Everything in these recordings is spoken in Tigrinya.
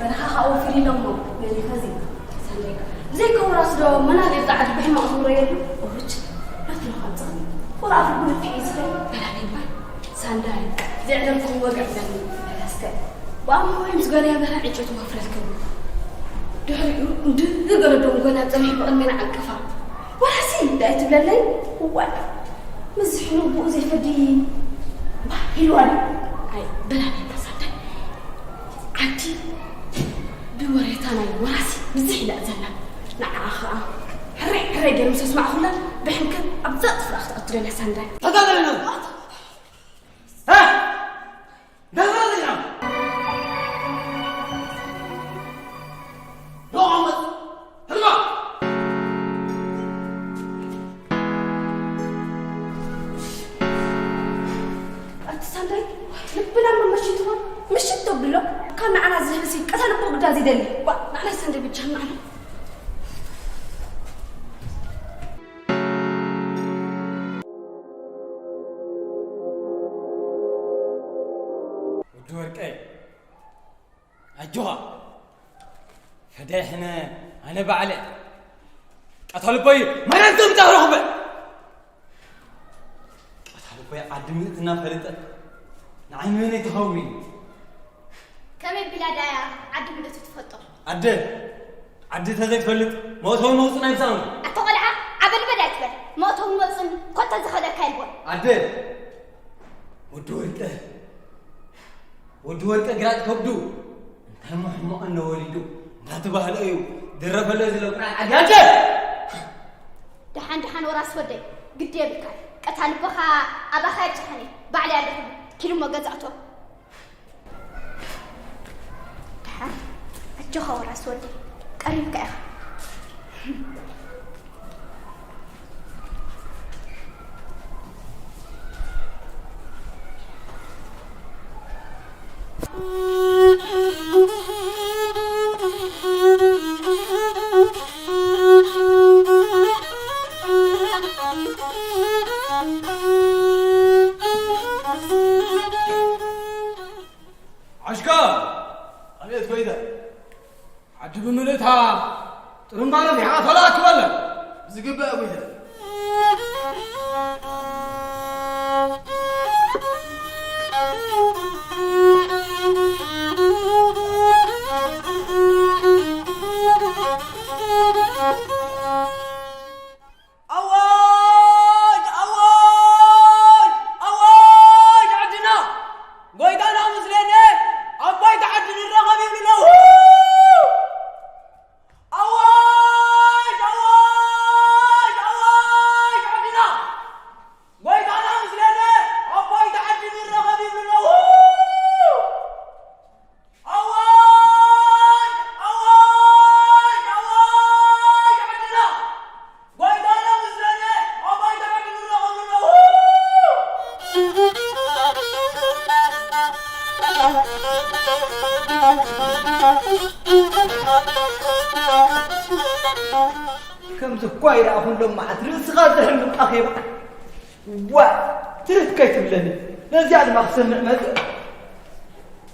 በረኻ ከዓ ወፊር ኢሎሞ። መሊኸዚ ሰንደይ ብዘይከ ወራስ ዶ መናገር ፃዕድ ብሕማቕ ዝውረየሉ? ኦች ናትረኻ ፅቕኒ ወራፍ ጉልፊ ኢዝኸ በላኒ እምበር ሳንዳይ ዘዕለልኩም ወግዕ ዘኒ በላስከ ብኣሞ ወይ ምስ ገለ ያበራ ዕጨት ወፍረልክም ድሕሪኡ እንድገረዶም ጎና ፀኒሕ ብቕድሜና ዓንቀፋ ወራሲ እንታይ ትብለለይ? እዋይ ምዝሕኑ ብኡ ዘይፈዲ ባሂልዋኒ። ኣይ በላኒ እምበር ሳንዳይ ዓዲ ብወሬታ ናይ ወራሲ ብዝሕ ኢላ ዘላ ንዓኣ ኸኣ ሕረይ ሕረይ ገይሩ ምስ ኣስማዕኹላ ብሕንከት ኣብዛ ጥፍራ ክትኣቱ ደልያ ሳንዳይ። ተዛረብና። እ? ተዛረብና። ዶ ዓመት ህልማ። ኣቲ ሳንዳይ ልብና መመሽትዋ ምሽት ተብሎ ካብ ንዓና ዝህልሲ ቀታ ልቦ ግዳ ዝደሊ ዋ ንዓና ሳንዳይ ብቻ ንዓና ወዲ ወርቀይ ኣጆኻ ፈዳይ ሕነ ኣነ ባዕለ ቀታ ልቦይ መረን ዘምጻ ረኽበ ቀታ ልቦይ ዓዲ ምእትና ፈለጠ ንዓይ መን ትኸውን ከመይ ቢላ ዳያ ዓዲ ምእቱ ትፈልጦ ኣደ ዓዲ ተዘይትፈልጥ መእተዊ መውፅእ ናይ ብዛም ኣቶ ቆልዓ ዓበድበድ ኣይትበል መእተዊ መውፅን ኮተ ዝኸደካ ይልቦን ኣደ ወዲ ወርቀ ወዲ ወርቀ ግራጭ ከብዱ እንታይ ምሕሞቕ እነወሊዱ እንዳተባህለ እዩ ድረፈለ ዝለቁና ዓዲ ኣደ ደሓን ደሓን ወራስ ወደይ ግዲ የብልካ ቀታ ልቦኻ ኣባኻ ይጨኸኒ ባዕሊ ኣለኹ ኪልሞ ገዛእቶ ደሓን ኣጆኻ ወራስ ወደይ ቀሪብካ ኢኻ ዓሽካ ኣቤት ኮይተ ዓዲ ብምልእታ ጥሩምባ ነፊሕኻ ተላኣክ በለ ብዝግባእ ጎይታ ኣዋጅ ኣዋጅ ኣዋጅ ዓድና ጎይታና ምስሌነ ኣብ ባይታ ዓዲ ንራኸብ ይብሉ ኣለዉ ኣዋጅ ኣዋጅ ኣዋጅ ዓድና ጎይታና ምስሌነ ኣብ ባይታ ዓዲ ንራኸብ ይብሉ ኣለዉ ኣዋጅ ኣዋጅ ኣዋጅ ዓድና ጎይታና ምስለነ ኣብ ባይታ ዓዲ ንረኸብ ኣለዉ ከምዚ እኳ ይረኣኹ ሎም መዓት ርእስኻ ዘሕምቕ ኣኼባ ዋ ትርፍ ከይትብለኒ ነዚኣ ድማ ክሰምዕ መጽእ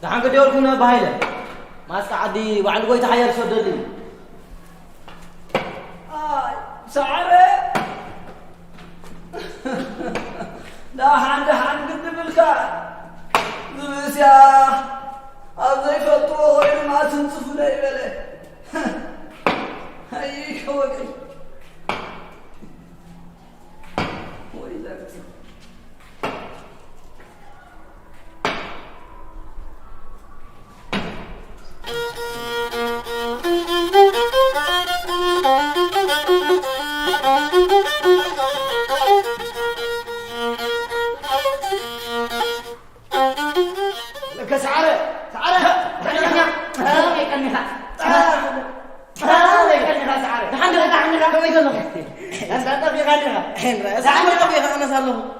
ደሓን ግዲ የብልኩም ነባ ሃይለ ማስካ ዓዲ ባዕሉ ጎይታ ሓያል ዝሰደሉ እዩ ኣይ ሰዓረ ደሓን ደሓን ግዲ ብልካ ዝብእስያ ኣብ ዘይፈልጥዎ ኮይኑ ማትንፅፉ ነይበለ ኣይከወቅል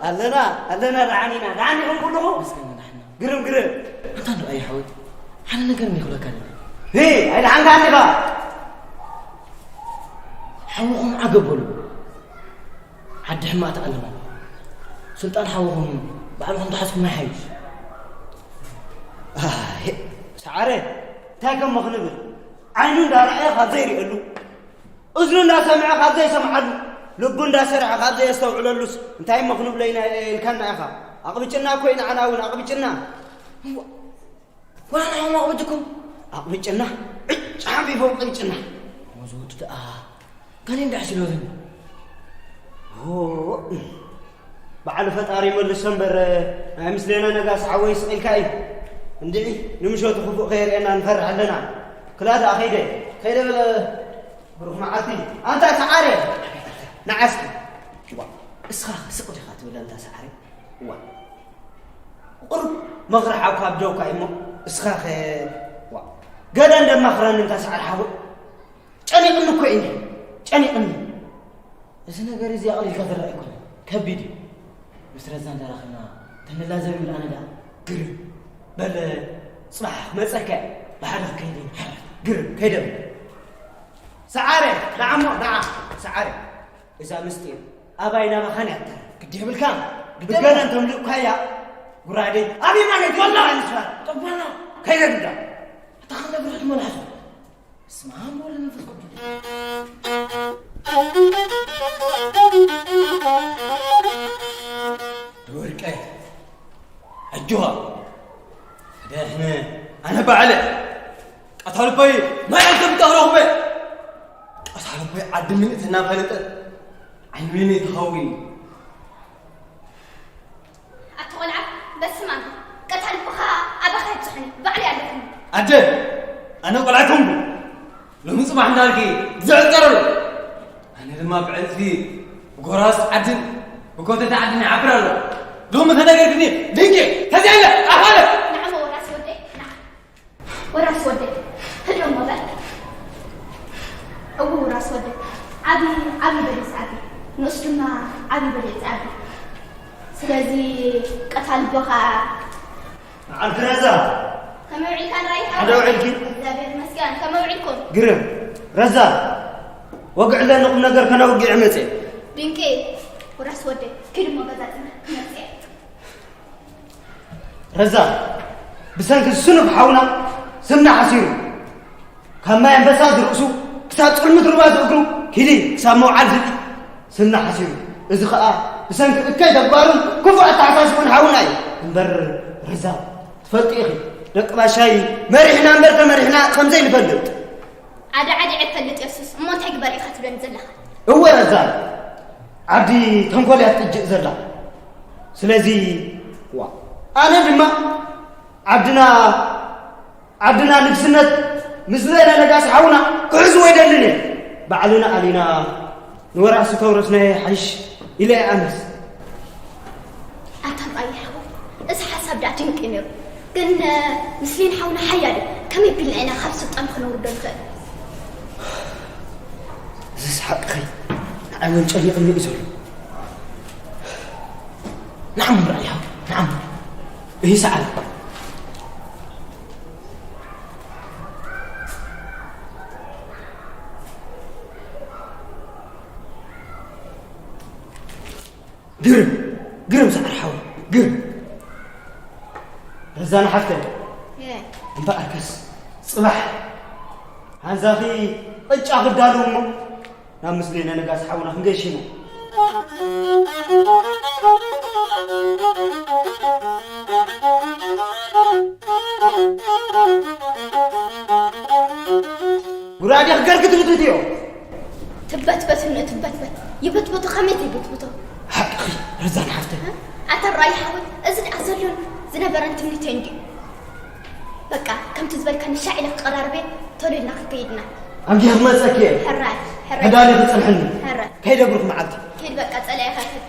ኣለና ኣለና ደሓን ኢኹም ኩልኹም ግርም ግርም ኣታ ንርኣይ ሓወይ ሓደ ነገር እንዲኽብለካ ደለ ኣይደሓንካ እንዲኻ ሓውኹም ዓገብ በሉ ዓዲ ሕማቕ ተቐልባ ስልጣን ሓውኹም ባዕልኹም ተሓዝኩም ኣይሓይሽ ሰዓረ እንታይ ከሞ ክንብል? ዓይኑ እንዳረኣየ ካብ ዘይርእየሉ፣ እዝኑ እንዳሰምዐ ካብ ዘይሰምዓሉ፣ ልቡ እንዳሰርሐ ካብ ዘየስተውዕለሉስ እንታይ እሞ ክንብሎ ኢና ኢልካና ኢኻ። ኣቕብጭና እኮ ኢና፣ ንዓና እውን ኣቕብጭና። እዋ፣ ዋላ ንዓኹም ኣቕብጭኩም? ኣቕብጭና፣ ዕጭ ሓንፊፎም ቅብጭና። ወዝወዱ ደኣ፣ ገሊኦም ደኣ ሲሎትን። ሆ፣ በዓል ፈጣሪ ይመልሶ እምበር፣ ናይ ምስሌነ ነጋስ ሓወይ ስቕ ኢልካ እዩ። እንድዒ፣ ንምሸቱ ክፉእ ከየርእየና ንፈርሕ ኣለና። ክላ ደኣ ከይደ። ከይደ በለ፣ ብሩኽ መዓልቲ። ኣንታ ሰዓረ፣ ንዓ እስኪ። ዋ፣ እስኻ ስቕ ዲኻ ትብል ኣንታ ሰዓረ? ዋ። ቁሩብ መኽርሕ ኣብ ካብ ደውካ እሞ፣ እስኻ ኸ? ዋ። ገለ እንደማኽረኒ እንታ ሰዓረ ሓወይ። ጨኒቕኒ እኮ እዩ፣ ጨኒቕኒ። እዚ ነገር እዚ ኣቕሊልካ ዝረኣ ኣይኮነን፣ ከቢድ እዩ። ምስ ረዛ እንዳረኸብና ተንላዘብ ይብል፣ ኣነ ደኣ ግርም። በል፣ ጽባሕ ክመጸካ እየ፣ ብሓደ ክከይድ ኢና። ግርም፣ ከይደ በል። ሰዓረ፣ ንዓ እሞ፣ ንዓ፣ ሰዓረ። እዛ ምስጢር ኣባይ ናባኻን እያ ትተርፍ። ግዲ የብልካ፣ ግዲ ብገለ የብልካ። እንተምልእኳያ፣ ጉራደይ፣ ኣበይ ማለት እዩ? ወላ! ምስፋር። ጠባና። ከይደ ግዳ። ኣታ ኸም ነግራት መላሱ። በስመ ኣብ ወወልድ ወመንፈስ ቅዱስ። ደወርቀ፣ ኣጆኻ። ደሕነ፣ ኣነ ባዕለ። ቀታልቦይ ማይ ኣልከም ተኽረኹበ። ቀታልቦይ ዓዲ ምልእቲ እናፈለጠት ዓይኒ በይነይ ትኸውን። ኣቲ ቆልዓ፣ በስመ ኣብ፣ ቀታልቦኻ ኣባኻ ይብጽሑኒ፣ ባዕለይ ኣለኹኒ። ኣደ፣ ኣነ ቆልዓ ኣይኮንኩን። ሎሚ ጽባሕ እንዳልኪ ዝዕጸር ኣሎ። ኣነ ድማ ብዕጽፊ፣ ብጎራስ ዓድን ብኮተታ ዓድን ይዓብር ኣሎ። ሎሚ ተነገርክኒ ድንቂ፣ ተዚኣለ፣ ኣኻለ። ንዓሞ ወራስ ወደይ፣ ንዓ። ወራስ ወደይ፣ ህድሮ እሞ በል። እው፣ ወራስ ወደይ፣ ዓቢ፣ ዓቢ በሊዕ ዝዓቢ፣ ንኡስ ድማ ዓቢ በሊዕ ዝዓቢ። ስለዚ ቀታልቦኻ በዓል ረዛ። ከመይ ውዒልካ ንራይ? ሓደ ውዒልኪ? እግዚኣብሔር ይመስገን። ከመይ ውዒልኩም? ግርም። ረዛ፣ ወግዒ ኣለኒ፣ ቁም ነገር ከነውግዕ መጽየ። ድንቂ። ወራስ ወደይ፣ ኪድ እሞ ገዛ ጽናሕ፣ ክመጽእ እየ። ረዛ፣ ብሰንኪ ስኑፍ ሓውና ስና ሓሲሩ። ካብ ማይ ኣንበሳ ዝርእሱ ክሳብ ጽልምት ሩባ ዝእግሩ ኪዲ ክሳብ መውዓል ዝብኢ ስና ሓሲሩ። እዚ ኸኣ ብሰንኪ እከይ ተግባሩን ክፉእ ኣተሓሳስቡን ሓውና እዩ። እምበር ረዛ፣ ትፈልጢ ኢኺ፣ ደቂ ባሻይ መሪሕና እምበር ተመሪሕና ከም ዘይንፈልጥ። ዓዲ ዓዲ እፈልጥ የሱስ፣ እሞ እንታይ ግበር ኢኻ ትብለኒ ዘለኻ? እወ ረዛ፣ ዓዲ ተንኮል እያ ትጥጅእ ዘላ። ስለዚ፣ ዋ፣ ኣነ ድማ ዓድና ዓድና ንግስነት ምስለ ነጋሲ ሓውና ክሕዝዎ ኣይደልን እየ። ባዕልና ኣሊና ንወራሲ ተውረስናዮ ይሓይሽ ኢለ እየ ኣነስ። ኣታ ጣይ ሓወይ፣ እዚ ሓሳብ ደኣ ድንቂ እዩ ነይሩ። ግን፣ እ፣ ምስሌን ሓውና ሓያል እዩ። ከመይ ቢልና ኢና ካብ ስልጣኑ ክነውርዶ ንኽእል? እዚስ ሓቅኺ፣ ንዓይ እውን ጨኒቕኒ እዩ ዘሎ። ንዓም ራእያ፣ ንዓም። ይህ ሰዓት ግርም፣ ግርም ሰዓር ሓወይ፣ ግርም። ረዛን ሓፍተይ፣ የ። እምበኣርከስ ጽባሕ ሃንዛኺ ቅጫ ክዳሉ እሞ ናብ ምስሌነ ነጋሲ ሓውና ክንገይሽ ኢና። ጉራዴ ክገርግትብትብትዮ። ትበትበት እነ ትበትበት። ይበትበቶ ከመይ ትይበትበቶ? ሓቅኺ ረዛን ሓፍተይ። ኣታ ራይ ሓወይ፣ እዚ ደኣ ዘሎን ዝነበረን ትምኒተይ እንድዩ። በቃ፣ ከምቲ ዝበልካኒ ሻዕ ኢለ ክቀራርብ እየ፣ ቶሎ ኢልና ክንከይድ ኢና። ኣንጊ ክመጸኪ እየ። ሕራይ፣ ሕራይ። ተዳሊ ክጸንሐኒ። ሕራይ። ከይደ ብሩኽ መዓልቲ። ከይድ በቃ፣ ጸላኢኻ ይኸድ።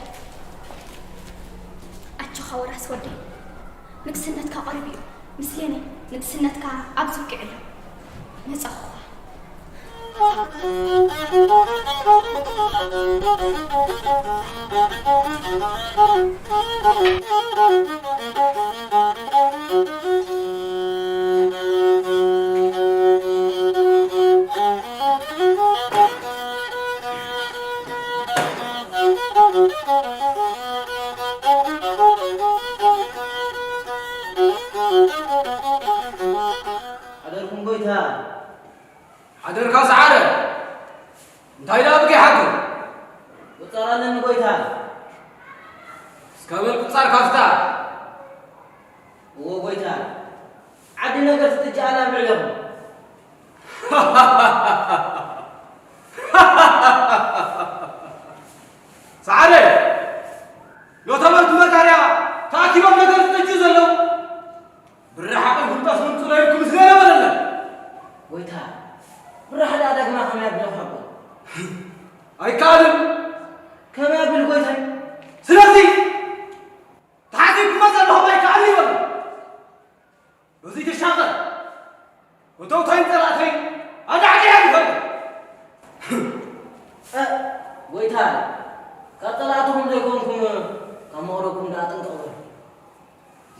ኣጆኻ ወራስ ወደይ፣ ንግስነትካ ቀሪቡ እዩ። ምስሌነ፣ ንግስነትካ ኣብዚ ውቂዑ ኣሎ። መጻኹኻ። ሓደርኩም ጎይታ። ሓደርካ ሰዓረ። እንታይ ደኣ ብከይ ሓድር? ቁጻር ኣለኒ ጎይታ። እስከ በል ቁጻር ካፍታ። እዎ ጎይታ። ዓዲ ነገር ትጥጃ ኣላ ብዕለኹም። ሰዓረ። ሎተመርቱ መካርያ ተኣኪቦም ነገር ዝጠጅ ዘለዉ ብረሓቕ ፍልጠት ምምፅእ ኢልኩም ስገደ በለና። ጎይታ፣ ብራህ ደኣ ዳግማ ከመይ ኣቢለ ክሓቦ? ኣይከኣልን። ከመይ ኣቢል ጎይታይ? ስለዚ ተሓሲብኩሞ ዘለኹም ኣይከኣልን ይበሉ። በዚ ትሻቐል። ፈተውተይን ጸላእተይን ኣዳዕዲዐ ይፈልጥ። እ፣ ጎይታይ፣ ካብ ጸላእትኹም ዘይኮንኩም ካብ መቕረብኩም ደኣ ጥንቅቕ በሉ።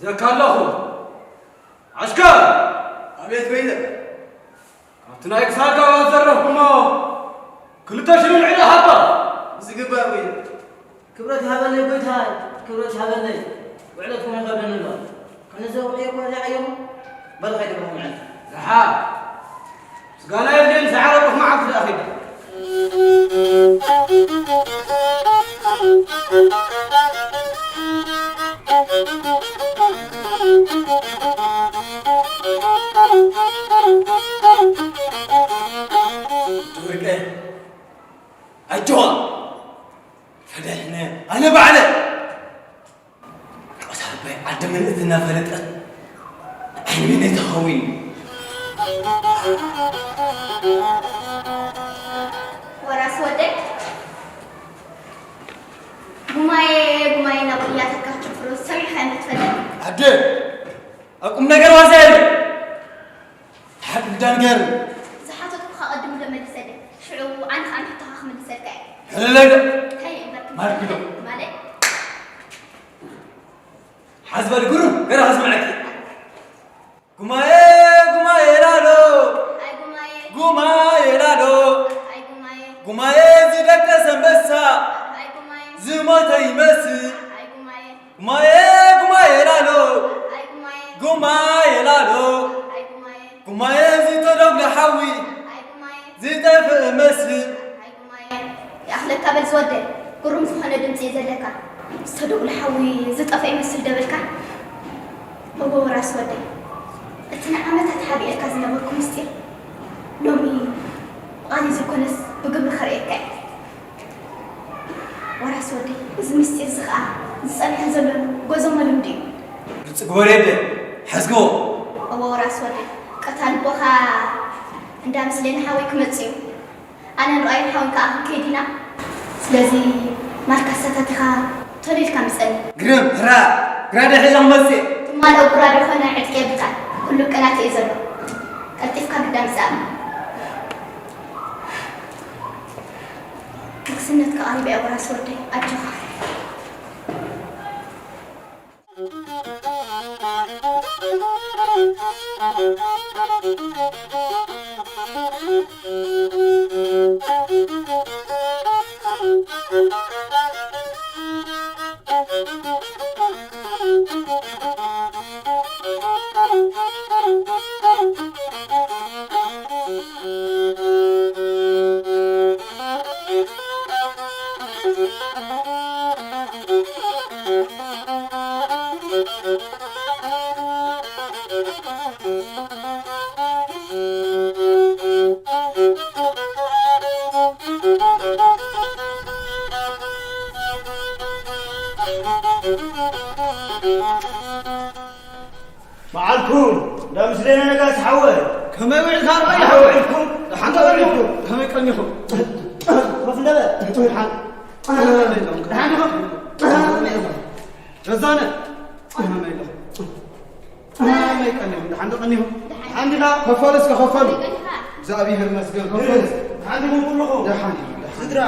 ዘካ ኣለኹ። ዓስከር! ኣቤት በይነ። ካብቲ ናይ ክሳድ ጋባ ዘረፍኩሞ ክልተ ሽሕ ዕዳ ሃባ። ዝግባእ በይነ። ክብረት ይሃበለይ ጎይታይ፣ ክብረት ይሃበለይ። ውዕለትኩም ይኸብደኒ ኣሎ። ክንዘ ውዕዮ እኮ ዚዓየሙ። በል ኸይደ ብኹም ዕለት። ደሓ። ምስጋና የድልየኒ፣ ሰዓረ ሩሕ መዓልቲ ደኣ ኸይደ። ወርቀ፣ ኣጆኻ። ፈደሕነ፣ ኣነ ባዕለ። ቃል ኣባይ ዓዲ ምልእቲ እናፈለጠት ዓይኒ በይነይ ተኸዊን። ወራስ ወደይ ጉማየ ጉማየ እናበሉ እያተካቸው ፍሮ ሰሚዕካ እንድትፈልጥ ኣደ ኣብ ቁም ነገር ዋዛ የለ ሓቂ ግዳን ገር ዝሓተትኩኻ ቅድም ኢለ መሊሰለይ ሽዑ ኣነ ከዓ ንሕቶኻ ክምልሰልካ እየ ሕለለይ ዶ እንታይ እምበር ማርኪ ዶ ማለት ሓዝበል ግሩ ገራ ከስምዐኪ ጉማየ ጉማየ ላሎ ኣይ ጉማየ ጉማየ ላሎ ኣይ ጉማየ ጉማየ ዝደቀሰ ኣንበሳ ኣይ ጉማየ ዝሞተ ይመስል ኣይ ጉማየ ጉማየ ጉማየ ላሎ ኣይ ጉማየ ጉማየ ላሎ ኣይ ጉማየ ጉማየ ዝተደጉለ ሓዊ ኣይ ጉማየ ዝጠፍእ መስል ኣይ ጉማየ ይኣኽለካ በል ዝወደይ ግሩም ዝኾነ ድምፂ እዩ ዘለካ ዝተደጉለ ሓዊ ዝጠፍአ ይመስል ደበልካ እወ ራስ ወደይ እቲ ንዓመታት ሓቢኤልካ ዝነበርኩ ምስጢር ሎሚ ብቓል ዘይኮነስ ብግብሪ ከርእየካ እየ ወራስ ወደይ እዚ ምስጢር እዚ ኸዓ ዝፀንሐ ዘሎ ጎዞሞ ልምዲ እዩ ግልፂ ግበርዮ ኣደ ሓዝግቦ እወ ወራስ ወደይ ቀታሊ ኣቦኻ እንዳ ምስሌን ሓወይ ክመፅእ እዩ ኣነን ርኣይን ሓወይ ከዓ ክንከይድ ኢና ስለዚ ማልካ ኣሳታቲኻ ቶሎ ኢልካ ምፀኒ ግርም ሕራ ግራደ ሒዘ ክመፅእ ትማልኦ ጉራዶ ኾነ ዕጥቂ የብልካን ኩሉ ቅናት እዩ ዘሎ ቀልጢፍካ ግዳ ምፃእ ንግስነትካ ቀሪበ እየ ወራስ ወደይ ኣጆኻ መዓልኩም እንዳ ምስሌነ ነጋሲ ሓወይ ከመይ ውዒልካ ኣርባይ ደሓን ውዒልኩም ደሓን ተበልኩም ከመይ ቀኒኹም ኮፍ እንደበል ደሓን ደሓን ዲኹም ገዛነ ከመይ ኣለኹም ከመይ ቀኒኹም ደሓን ዶ ቀኒኹም ደሓን ዲኻ ከፈሉ እስከ ከፈሉ እግዚኣብሔር ይመስገን ከፈሉ ደሓን ዲኹም ኩልኹም ደሓን ስድራ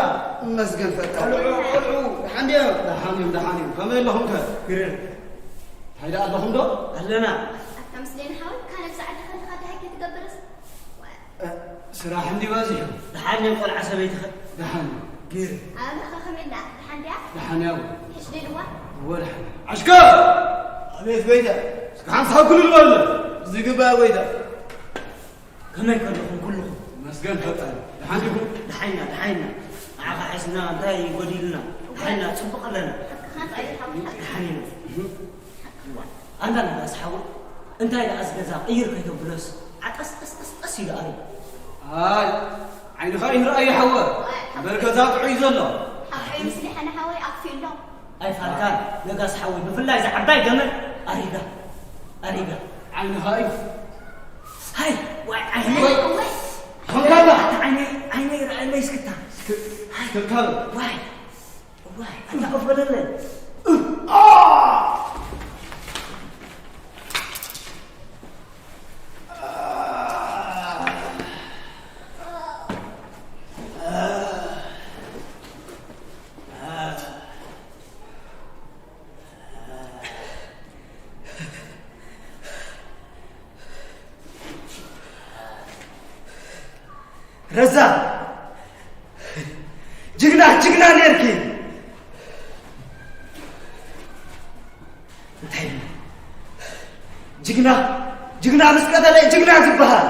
ይመስገን ፈጣሪ ቆልዑ ቆልዑ ደሓን ድዮም ደሓን እዮም ደሓን እዮም ከመይ ኣለኹም ከ ግርም እንታይ ደኣ ኣለኹም ዶ ኣለና ኣታ ምስሌን ሓወይ ካለብ ሰዓት ደኸልኻ ደሃይ ከይትገብርስ ስራሕ እንዲ በዚሑ ደሓን እዮም ቆልዓ ሰበይትኸ ደሓን ገይሩ ኣበኻ ከመይ እንዳ ደሓን ድያ ደሓን ያው ሕሽ ደልዋ እወ ደሓን ዓሽከር ኣቤት ጎይታ እስኪ ሓንሳብ ክልል በለ ዝግባእ ጎይታ ከመይ ከለኹም ኩልኹም? መስገን ፈጣሪ። ደሓን ዲኹም? ደሓይና፣ ደሓይና። ንዓኻ ሒዝና እንታይ ጎዲልና? ደሓይና፣ ጽቡቕ ኣለና። ደሓን ኢና። እዋ፣ ኣንታ ነጋሲ ሓወይ፣ እንታይ ደኣ እዚ ገዛ ቅይር ከይተብሎስ ዓጠስ ጠስ ጠስ ጠስ ኢሉ ኣሪጉ። ኣይ፣ ዓይንኻ እዩ ርኣዩ ሓወ። እምበር ገዛ ጥዑይ ዘሎ። ሓወይ፣ ምስሊሓኒ ሓወይ፣ ኣክፊ ኣሎ። ኣይፋልካን ነጋሲ ሓወይ፣ ብፍላይ እዛ ዓባይ ገመል ኣሪጋ፣ ኣሪጋ። ዓይንኻ እዩ። ሃይ፣ ዋይ፣ ዓይነይ። ወይ፣ ኾንካላ። ኣታ ዓይነይ፣ ዓይነይ ርኣየለይ እስክታ። ሃይ፣ እስክታ። ዋይ፣ ዋይ፣ ኣታ ኮፍ በለለይ። ረዛ፣ ጅግና፣ ጅግና ኔርኪ። እንታይ ኢሉ? ጅግና፣ ጅግና ምስ ቀተለ ጅግና ዝበሃል።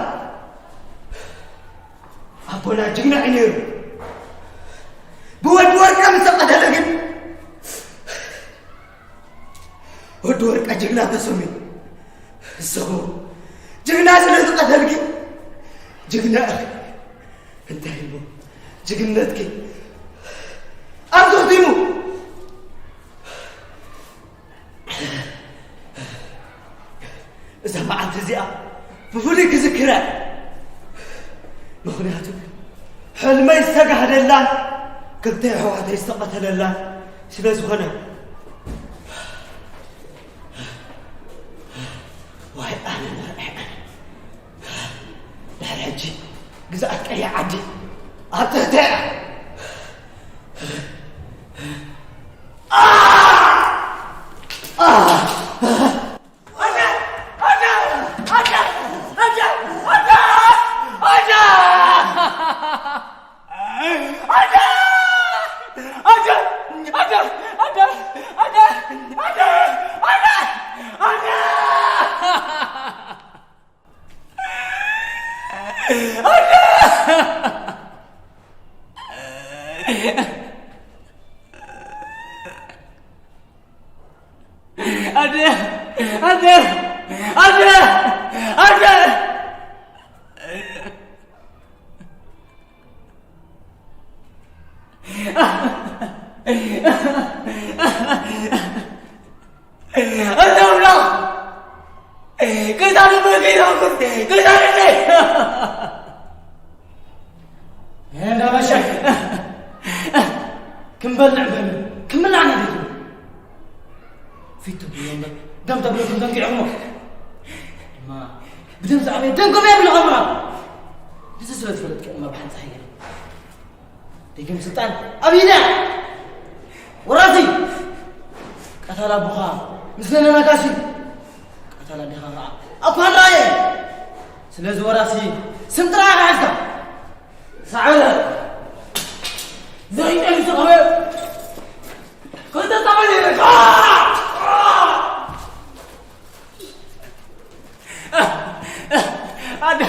ኣቦና ጅግና እዩ ነይሩ። ብወዲ ወርቀ ምስ ተቐተለ ግን፣ ወዲ ወርቀ ጅግና ተሰምዩ። ንስኹ ጅግና ስለ ዝቐተልኪ፣ ጅግና ኢኺ። እንታይ እሞ ጅግንነትኪ ኣብ ዘኽቲሙ። እዛ መዓልቲ እዚኣ ብፍሉይ ክዝክራ እየ። ምኽንያቱ፣ ሕልመይ ዝተጋህደላን ክልተ ኣሕዋተይ ዝተቐተለላን ስለ ዝኾነ። ዋይ፣ ኣነ መርዐ። ድሕሪ ሕጂ ግዝኣት ቀይሕ ዓዲ ኣብ ትሕቲ እያ። ኣደ፣ ኣደ፣ ኣደ፣ ኣደ። ኣንተ ኣምላኽ፣ ቅሳነተይ ከይተረፍኩስ፣ ቅሳነተይ። እንዳ መሸ ክንበልዕ በሉ፣ ክምላዕ ነዲቱ። ፊት ትብሎ እምበር፣ ደም ተብለኩም ደንጊዕኹሞ። ድማ ብደም ዝኣበየ ደንጎም የብልኹም። እዚ ስለ ዝፈለጥኪ እማ ብሓንጻ ሃይገለ። ደጊም ስልጣን ኣብ ኢዳ። ወራሲ ቀታል ኣቦኻ ምስ ነናጋሲ፣ ቀታል ኣዴኻ ኸዓ ኣኳን ራእየ። ስለዚ ወራሲ ስም ጥራይ ኢኻ ሒዝካ። ሳዕረ ዘይጠሊ ዝኸበ ክልተ ጣዕሚ ይረካ። ኣደ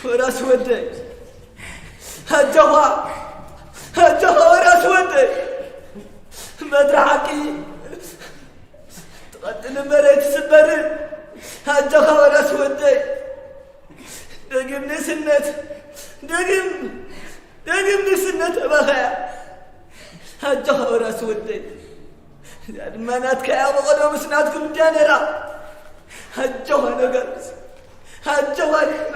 ወራስ ወደይ፣ ኣጆኻ፣ ኣጆኻ ወራስ ወደይ። በትሪ ሓቂ ትቐጥል እምበር ኣይትስበርን። ኣጆኻ ወራስ ወደይ። ደጊም ንእስነት፣ ደጊም፣ ደጊም ንእስነት ኣባኻያ። ኣጆኻ ወራስ ወደይ። እዚኣ ድማ ናትካ እያ፣ ብቐደሙስ ናትኩም እንድያ ነይራ። ኣጆኻ ነጋድስ፣ ኣጆኻ ንሕና።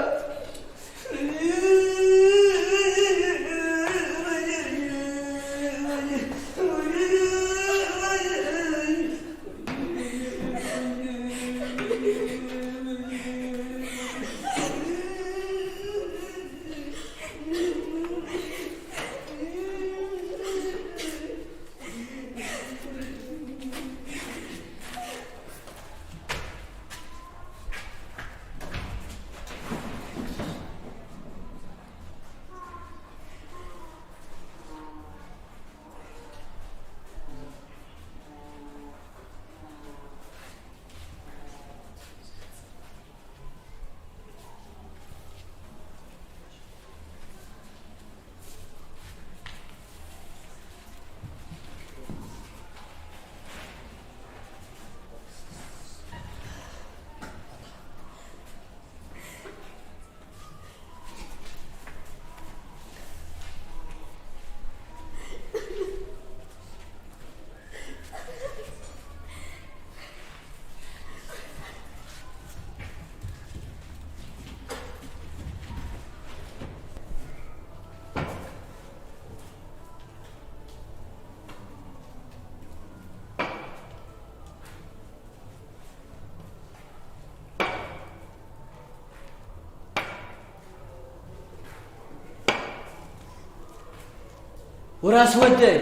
ወራስ ወደይ፣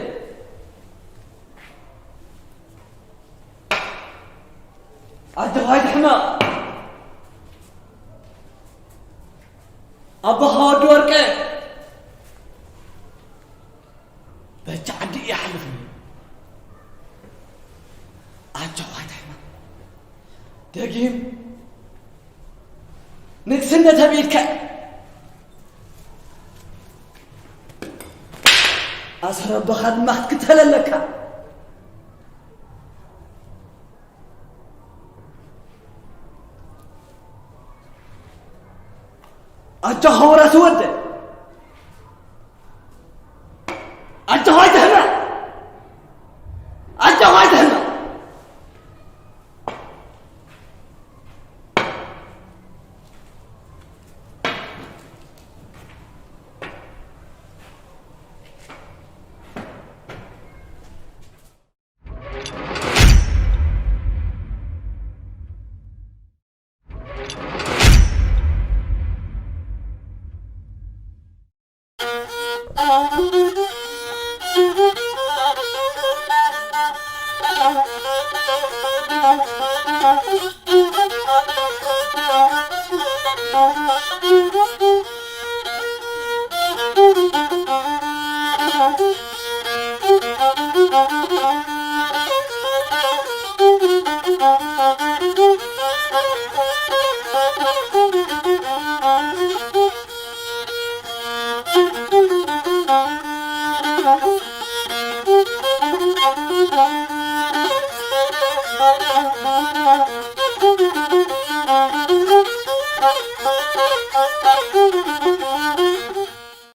ኣጆኻ ኣይትሕመቕ። ኣቦኻ ወዲ ወርቄ በጃ ዓዲ ይሓልፍ። ኣጆኻ ኣይትሕመቕ። ደጊም ንግስነት ኣብ ኢድካ። ኣሰር ኣቦኻ ድማ ክትክተል ኣለካ። ኣጆኻ ወራስ ወደይ። ኣጆኻ ኣይትሕመቕ። ኣጆኻ ኣይትሕመቕ።